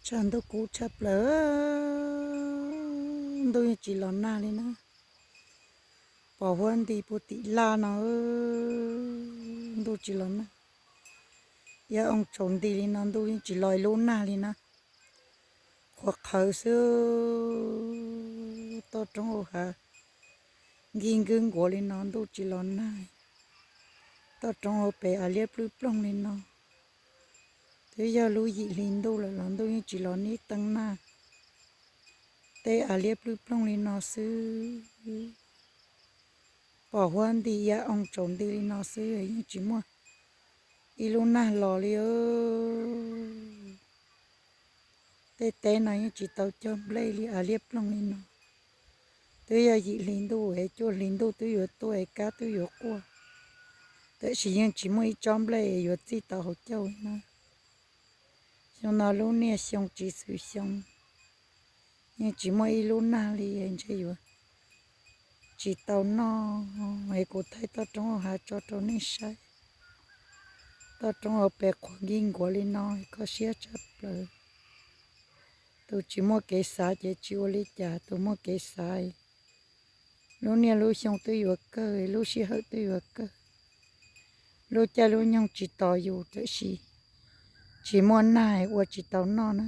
Tshav ntuj kub tshaj plaws, ntuj yeej tsis los nag li na. Pom huab nti puag tim laj no, ntuj tsis los nag. Yaj oo tsaus nti li no ntuj yeej tsis los ib lub nag li na. Qhuav qhawv xwb, toj roob hauv hav nkig nkub nkuav li no ntuj tsis los nag. Toj roob hauv pes av liab plwb ploog li no. Twb yog lub yim hli ntuj lawm los ntuj yeej tsis los nib teeb nag. Tej av liab plwb ploog li no xwb. Pom huab nti yaj oo tsaus nti li no xwb yeej tsis muaj ib lub nag los li. Tej teb no yeej tsis tau cog nplej li, av liab ploog li no. Twb yog yim hli ntuj es cuaj hli ntuj twb yuav tuaj es kab twb yuav quaj, tab sis yeej tsis muaj ib tsob nplej yuav txij tau hauv caug li na. Xyoo no lub niaj xyoo tsis xwm xyoo, yeej tsis muaj ib lub nag li, ntshe yuav tsis tau noj es kuv thaij toj roob hauv hav tso rau nej saib. Toj roob hauv pes qhuav nkig nkuav li no, kho siab tshaj plaws. Tus tsis muaj kev xav ces tsis ua li cas, tus muaj kev xav, lub niaj lub xyoo twb yuav kawg, lub sij hawm twb yuav kawg. Lub caij lub nyoog tsis tos yus, tab sis tsis muaj nag ua tsis tau noj na.